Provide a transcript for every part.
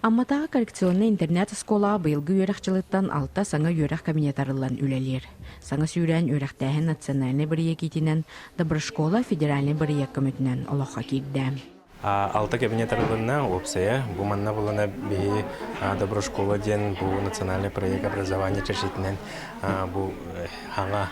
Амматааҕы коррекционнай интернат-оскуолаҕа быйылгы үөрэх дьылыттан алта саҥа үөрэх кабинета арыллан үлэлиир. Саҥа сүүрээн үөрэхтээһин национальнай бырайыак иитинэн Доброшкола федеральнай бырайыак көмөтүнэн олоххо киирдэ. Алта кабинет арылынна, уопсайа. Бу манна булана биһи Доброшкола диэн бу национальный проект образования чэрчитинэн бу хаҥа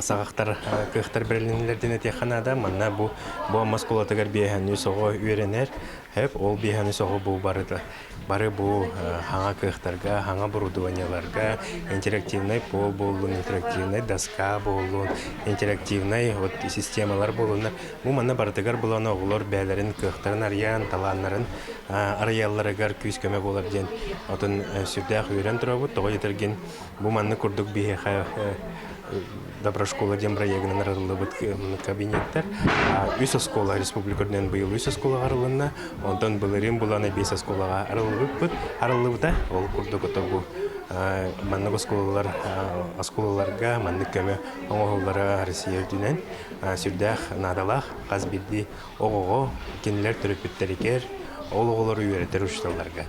саҕахтар кыахтар бэрилиннилэр диэн этиэххэ наада. Манна бу бу Амма оскуолатыгар биэһэннүү соҕо үөрэнэр. Хэп ол биэһэни соҕо бу барыта бары бу хаҥа кыахтарга, хаҥа оборудованиеларга интерактивный пол буоллун, интерактивный доска буоллун, интерактивный вот системалар буоллуннар. Бу манна барытыгар булан оҕолор бэйэлэрин кыахтарын арыйан, талааннарын арыйалларыгар күүс-көмө буолар диэн отун сүрдээх үөрэн турабыт. Тоҕо диэтэргин бу маннык курдук биһиэхэ Доброшкола диэн бырайыагынан арыллыбыт кабинеттар. Үс оскуола республика үрдүнэн быйыл үс оскуолаҕа арылынна. Онтон былырыын булан биэс оскуолаҕа арыллыбыппыт. Арыллыбыта. Ол курдук ото бу маннык оскуолалар оскуолаларга маннык көмө оҥоһуллара Россия үрдүнэн сүрдээх наадалаах хас биирдии оҕоҕо кинилэр төрөппүттэригэр ол оҕолору үөрэтэр учууталларга.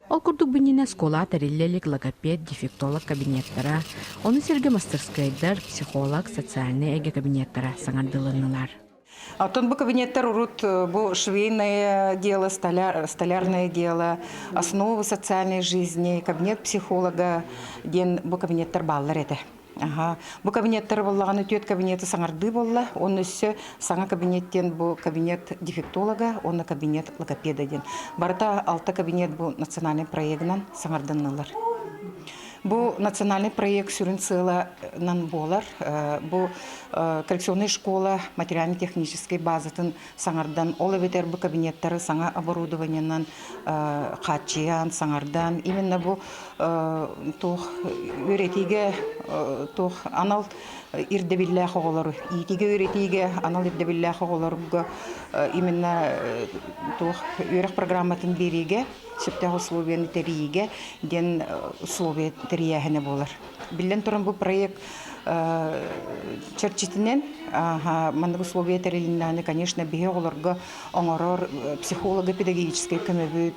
Ол курдук биннинэ оскуола тэриллэ илик логопед, дефектолог кабинеттара, ону сэргэ мастерскайдар, психолог, социальнай эйгэ кабинеттара саҥардылыннылар. Оттон бу кабинеттар урут бу швейное дело, столярное дело, основы социальной жизни, кабинет психолога диэн бу кабинеттар бааллар этэ. Аха. Бу кабинеттар буоллаҕына түөрт кабинеты саҥардыы буолла. Онно өссө саҥа кабинет диэн бу кабинет дефектолога уонна кабинет логопеда диэн. Барыта алта кабинет бу национальный проегынан саҥарданнылар. Бу национальный проект сүрүн сыаланан буолар. Бу коррекционная школа материально-техническэй базатын саҥардан, ол эбэтэр бу кабинеттары саҥа оборудованиенан хааччыйан, саҥардан, именно бу туох үөрэтиигэ туох анал ирдэбиллээх оҕолору иитиигэ үөрэтиигэ анал ирдэбиллээх оҕолорго именно туох үөрэх программатын биэриигэ сөптөөх условияны тэрийиигэ диэн условия тэрийээһинэ буолар. Биллэн туран бу проект чэрчитинэн маннык условия тэрилиннэҕинэ, конечно, биһи оҕолорго оҥорор психолого-педагогическай көмөбүт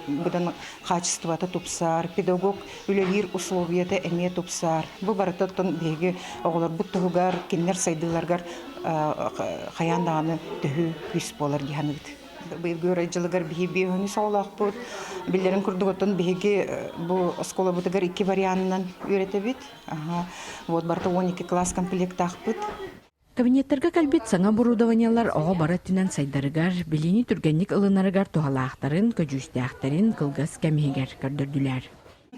быдан хаачыстыбата тупсар, педагог үлэлиир условията эмиэ тупсар. Бу барыта оттон биһиги оҕолорбут туһугар, кинилэр сайдыыларыгар хайаан даҕаны төһүү күүс буолар дии саныыбыт. Быйылгы үөрэх дьылыгар биһи биэһүнү соҕолоохпут. Биллэрин курдук, оттон биһиги бу оскуолабытыгар икки варианынан үөрэтэбит. Вот барыта 12 класс комплектаахпыт. Кабинеттарга кэлбит саҥа оборудованиелар оҕо бары өттүнэн сайдарыгар, билиини түргэнник ылынарыгар туһалаахтарын, көдьүүстээхтэрин кылгас кэм иһигэр көрдөрдүлэр.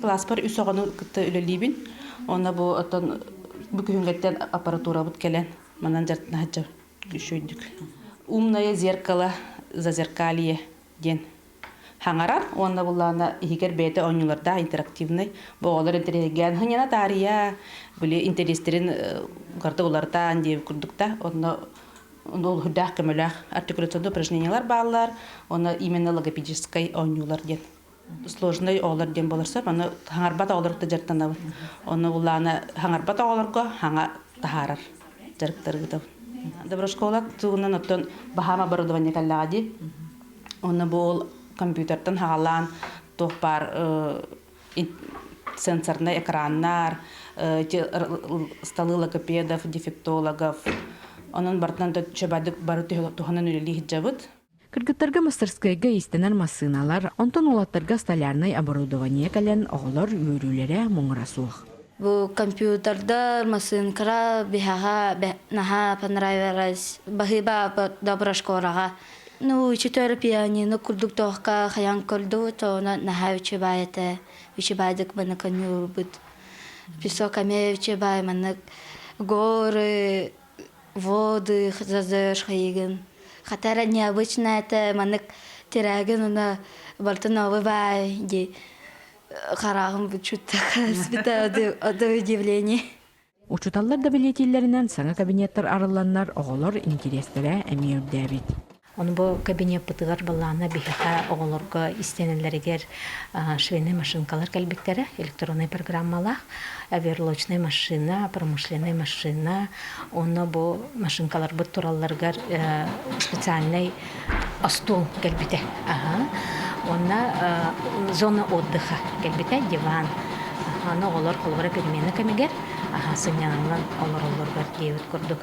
Класспар үс оҕону кытта үлэлиибин. Уонна бу оттон бу күһүҥҥэттэн аппаратурабыт кэлэн манан дьарыктаһаччы үчүгэйдик. Умное зеркало зазеркалье диэн хаҥарар уонна буллаана иһигэр бэйэтэ оонньуулардаах интерактивный бу оҕолор интэриэһиргээн хынньана таарыйа били интэриэстэрин гарда уларытаан диэбит курдук да онно ол үрдээх көмөлөөх артикуляционный упражнениялар бааллар уонна именно логопедическай оонньуулар диэн сложный оҕолор диэн буолар сөп аны хаҥарбат оҕолорго дьарыктанабын онно буллаана хаҥарбат оҕолорго хаҥа таһаарар дьарыктары ыытабын доброшкола тугунан оттон баһаам оборудование кэллэҕэ дии Онно бу ол компьютертан хаалаан туох баар сенсорнай экраннар, столы логопедов, дефектологов, онон барытынан чөбадык бары туһанан үлэлии сылдьабыт. Кыргыттарга мастерскайга иистэнэр массыыналар, онтон уолаттарга столярнай оборудование кэлэн оҕолор үөрүүлэрэ муҥура суох. Бу компьютердар, массыынкара биһаҕа наһаа понравилось. Баһыыба доброшколаҕа. Ну, учитель пианино курдук туохка хайаан көрдүбүт, онон наһаа үчүгэй этэ. Үчүгэйдик маннык оонньуурбут. Песок эмиэ үчүгэй, маннык горы, воды зазаешь хайыгын. Хата эрэ необычно этэ, маннык тирэгин уна барыта новый баай дии харааҕым чуть так от удивления. Учууталлар да бэлиэтииллэринэн саҥа кабинеттар арылланнар оҕолор интириэстэрэ эмиэ үрдээбит. Ону бу кабинеппытыгар былаана биһиэхэ оҕолорго истэнэллэригэр швейнай машинкалар кэлбиттэрэ, электроннай программалаах, оверлочнай машина, промышленнай машина, онно бу машинкаларбыт туралларыгар специальнай остуол кэлбитэ. Онно зона отдыха кэлбитэ, диван. Аны оҕолор холобура перемена кэмигэр сынньанан олороллоругар диэбит курдук.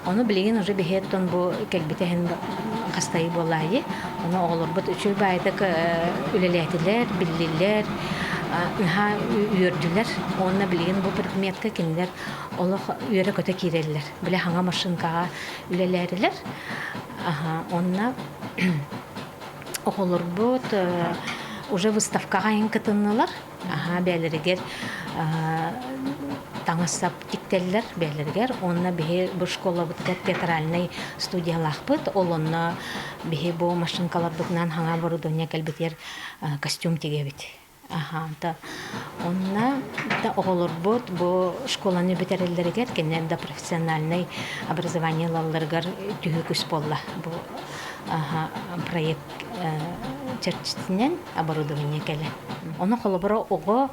Ону билигин уже биһиэттэн бу кэлбитэ иһин хастайыы буолаайы. Ону оҕолорбут үчүгэй баайдык үлэлээтилэр, биллилэр, наһаа үөрдүлэр. Уонна билигин бу предметка кинилэр олох үөрэ-көтө киирэллэр. Били хаҥа машинкаҕа үлэлээрилэр. Онно оҕолорбут уже выставкаҕа иһин кытыннылар. Аһаа бэйэлэригэр таҥас-сап тиктэллэр бэйэлэригэр. Уонна биһи бу школабытыгар театральнай студиялаахпыт. Ол онно биһи бу машинкаларбытынан хаҥа оборудование кэлбитигэр костюм тигэбит. Аһаа, онно да оҕолорбут бу школаны бүтэрэллэригэр кинилэр да профессиональнай образование ылалларыгар түһүү күс буолла. Бу проект чэрчитинэн оборудование кэлэ. Ону холобура оҕо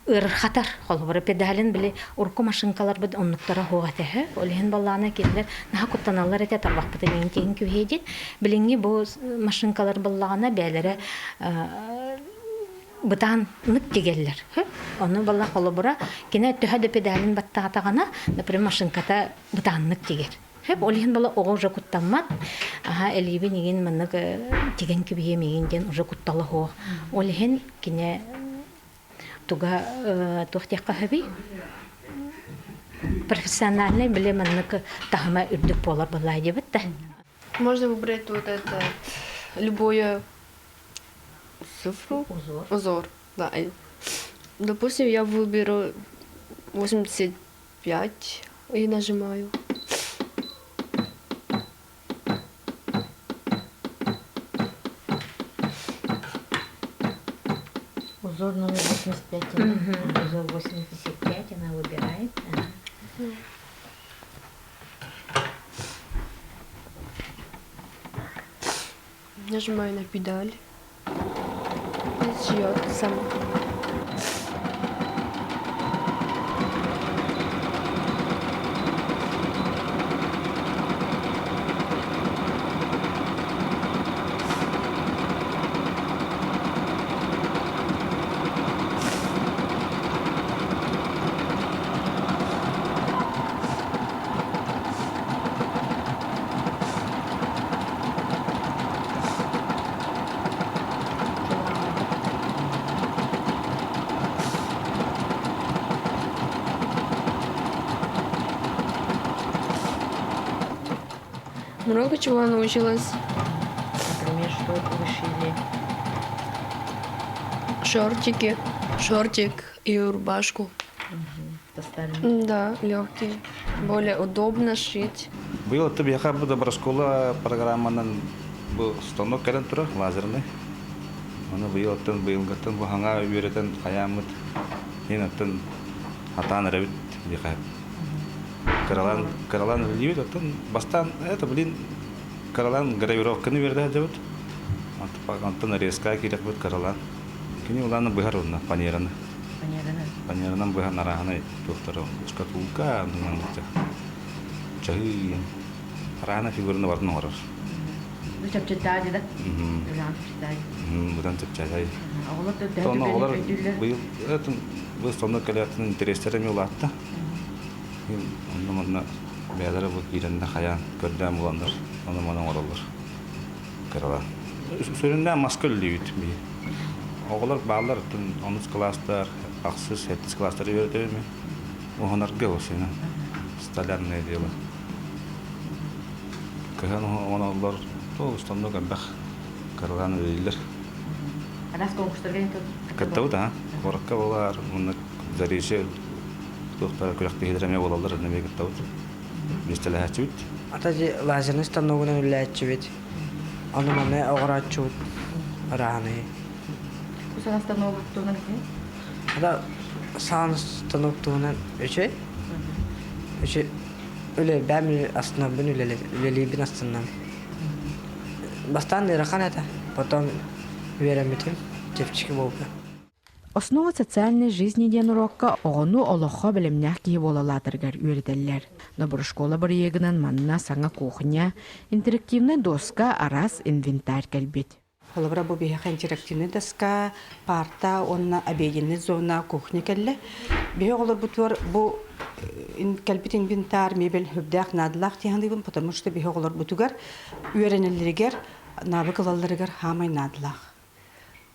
ыарырхатар. Холобура педалин били урукку машинкаларбыт оннуктара суох этэ. Ол иһин баллаана кинилэр наһаа куттаналлар этэ тарбахпытын иҥин тиһин күһүө диэн. Билиҥҥи бу машинкалар буллаҕына бэйэлэрэ бытааннык тигэллэр. Ону балла холобура кини төһө да педалин баттаатаҕына, например, машинката бытааннык тигэр. Хөп, ол иһин бала оҕо уже куттаммат. Аха, элиибин игин маннык тигэн кибиһиэм игин диэн уже куттала суох. Ол иһин кини туга туох диэххэ сөбүй? Профессиональный биле маннык таһыма үрдүк буолар буоллаа диэбит да. Можно выбрать вот это любое цифру. Узор. Узор, да. Допустим, я выберу 85 и нажимаю. Узор номер 85, она, узор 85 она выбирает. Ага. Нажимаю на педаль. И шьет сама. Много чего научилась. Например, что вы шили? Шортики, шортик и рубашку. Угу. Да, легкие. Более удобно шить. Быйыл биһиэхэ бу Доброшкола программанан бу станок кэлэн турар лазерный. Аны быйыл оттон быйылгыттан бу хаҥа үөрэтэн хайааммыт иһин оттон хатаан эрэбит диэхэ. Кыралаан кыралаан үлэлиибит оттон бастаан это блин кыралаан гравировканы үөрэтэ сылдьабыт. Онтон резка киирэхпит кыралаан. Кини улаана быһар уонна фанераны. Фанераны. Фанеранан быһан арааһынай туохтары шкатулка чаһыы араана фигураны барын оҥорор. Бу чапчытаа да? Үлэҕин чапчытаа. Быдан чапчатай. Оҕолор Тонна оҕолор быйыл бу сонно кэлээтин интэриэстэрэ эмиэ улаатта. Онно манна бэйэлэрэ бу киирэннэ хайаан көрдөөн буланнар ону маны оҥороллор. Кыралаан. Сүрүннээн маска үллүүбүт биһи. Оҕолор бааллар онус кылаастар, ахсыс, сэттис кылаастары үөрэтэбин Уһанарга осина столярное дело. Кыһын оҥороллор, то устоннук элбэх кыралаан үлэлииллэр. Араас конкурстарга Кыттабыт аа. Куоракка буолар, уонна Заречье туохтара күрэхтэһиилэр эмиэ буолаллар, эмиэ кыттабыт. Миэстэлэһээччибит. Ата лазерный станогунан үлэлээччибит. Ону маны оҕорооччубут ырааны. Бу станок туһунан Ата саан станок туһунан үчүгэй. Үчү үлэ бэм астынабын үлэлиибин астыннам. Бастаан ыарахан этэ, потом үөрэммитим, чэпчэки буолбута. Основа социальной жизни диэн уруокка оҕону олоххо бэлэмнээх киһи буолалаатарыгар үөрэтэллэр. Доброшкола бырайыагынан манна саҥа кухня, интерактивнай доска, араас инвентарь кэлбит. Холобура, бу биһиэхэ интерактивный доска, парта уонна обеденный зона, кухня кэллэ. Биһи оҕолорбутугар бу кэлбит инвентарь, мебель үрдээх наадалаах дии саныыбын, потому что биһи оҕолорбутугар үөрэнэллэригэр, навык ылалларыгар хаамай наадалаах.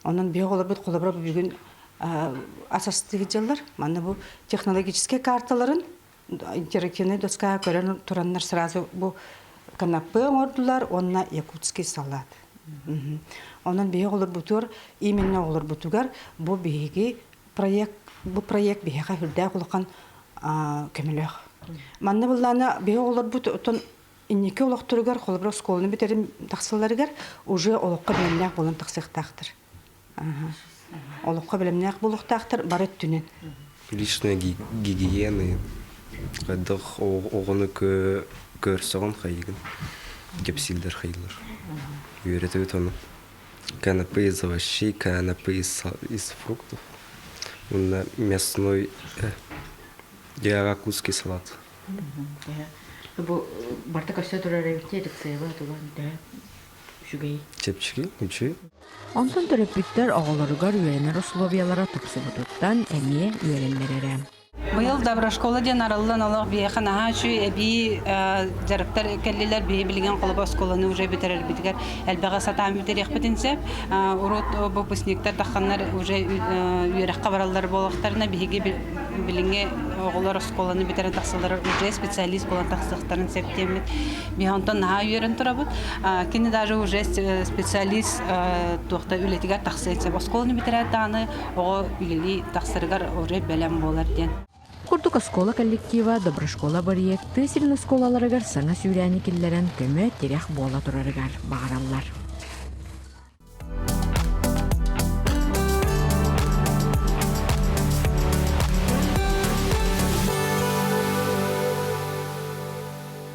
Онон биһи оҕолорбут холобура бүгүн ас астыы дьыллар. Манна бу технологическай карталарын интерактивный доска көрөн тураннар сразу бу канапе оҥордулар уонна якутский салат. Онон биһи оҕолорбутугар именно оҕолорбутугар бу биһиги проект бу проект биһиэхэ үрдээх улахан көмөлөөх. Манна быллаана биһи оҕолорбут отон инники олохторугар холобура оскуоланы бүтэрин тахсалларыгар уже олоххо бэлэмнээх буолан тахсыахтаахтар. Олоххо бэлэмнээх буолуохтаахтар бары өттүнэн. Личная гигиена хайдах оҕону көрсөҕүн хайыгын кэпсииллэр хайылар. Үөрэтэбит ону. Канапе из овощей, канапе из фруктов. Уонна мясной якутский салат. Бу барта көрсө турар эбит рецеба туган үчүгэй. Чэпчэки, үчүгэй. Онтон төрөппүттэр оҕолоругар үөрэнэр условиялара тупсубутуттан эмиэ үөрэллэр эрэ. Быйыл Доброшкола диэн арыллан олох биһиэхэ наһаа үчүгэй эбии дьарыктар кэллилэр. Биһи билигин холобур оскуоланы уже бүтэрэрбитигэр элбэҕи сатаан бүтэриэхпитин сөп. Урут выпускниктар тахханнар уже үөрэххэ бараллар буолуохтарына биһиги билиҥҥи оҕолор оскуоланы бүтэрэн тахсаллар уже специалист буолан тахсыахтарын сөп диэммит. Биһи онтон наһаа үөрэн турабыт. Кини даже уже специалист туохта үлэтигэр тахсыан сөп. Оскуоланы бүтэрээт даҕаны оҕо үлэлии тахсарыгар уже бэлэм буолар диэн. Курдук оскуола коллектива Доброшкола бырайыак тыа сирин оскуолаларыгар саҥа сүүрээни киллэрэн көмө, тирэх буола турарыгар баҕараллар.